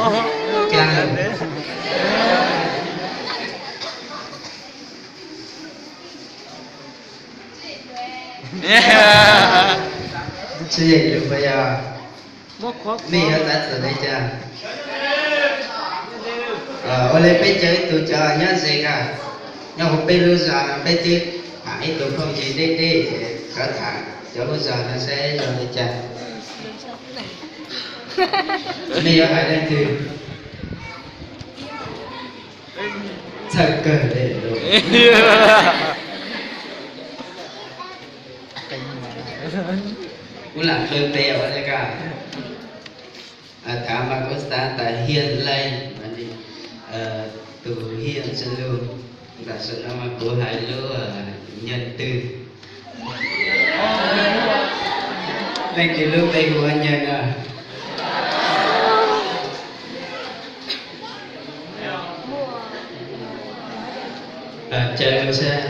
Kag. Tsis yeem lus puas yog? Mej yuav txav txim li cas? Ua li peb caw ib tug cov nyob ze ko, nyob hauv peb lub zos no peb twb tham ib tug phooj ywg deb deb es rov tham cov lub zos no saib zoo li cas. Mej yuav hais leej twg? Txhawj kawg li. Kuv lam qw tes ua li ko. Thaum mas kuv xav tas Hiaj Leej, tus Hiaj Ntxwg Lug, tam sim no mas kuv hais lub Nyiaj Twg. Leej twg lub npe hu ua Nyiaj no? Caw lug seb.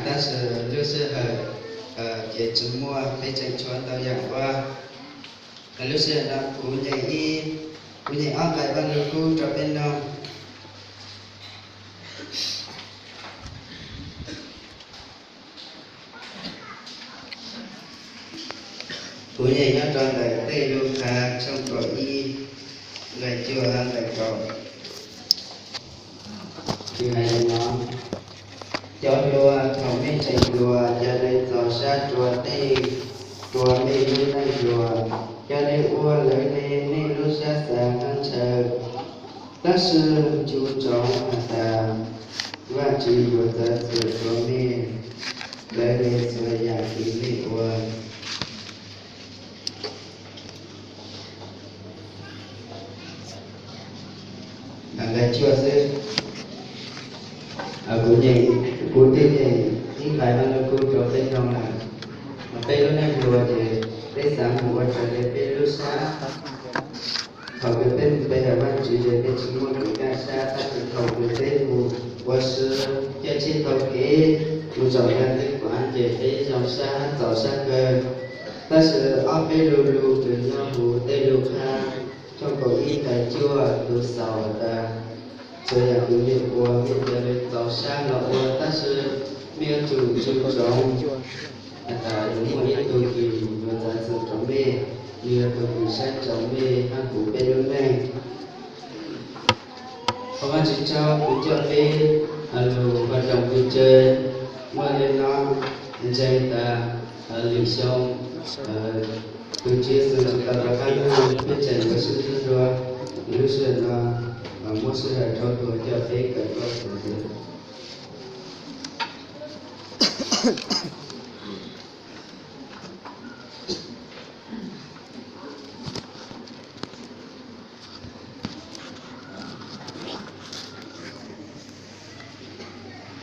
Tab sis lub sij hawm ces tsis muaj, peb tseem tshuav ntau yam ua. Lub sij hawm no kuv nyem ib, kuv nyem ob nqai Vaj Lug Kub rau peb mloog. Kuv nyem nyob rau ntawm Tej Lug Qha tshooj kaum ib, nqai cuaj hab nqai kaum. Nws hais li no: Cov hluas, thaum mej tseem hluas, ca le txaus sab rua tej, rua mej lub neej hluas. Ca le ua lawv le mej lub sab xav hab ntshaw. Tab sis ncu ntsoov has tas, Vaajtswv yuav txav txim rua mej lawv le txhua yaam kws mej ua. Nqai cuaj xwb. Kuv nyem, kuv twb nyem ib nqai Vaj Lug Kub rua peb mloog lawm. Peb lub neej hluas ces peb xav mus ua raws li peb lub sab. Thaum kws peb mus pe hawm Vaajtswv ces peb tsis muaj kev kaj sab, tab sis thaum kws peb mus ua si, caij tsheb taug kev mus zaum nraag twb pav ces peb zoo sab hab txaus sab kawg. Tab sis ob peb lu lug kws nyob huv Tej Lug Qha tshooj kaum ib nqai cuaj lug xaus has tas, txhua yaam kws mej ua mej ca le txaus sab los ua, tab sis mej yuav tsum ncu ntsoov has tas yuav muaj ib tug kws yuav txav txim rua mej, nws yog tug kws saib ntsoov mej hab kuv peb lub neej. Thov Vaajtswv tsaug, kuv coj peb lug ua dlaim pw tsev muaj li no, ntseeg tas lwm xyoo tus Tswv Yexus tsis tau rov qab lug, peb tseem yuav sib ntsib dua. Lub sij hawm no muab sij hawm rau tus coj peb kawm Vajtswv.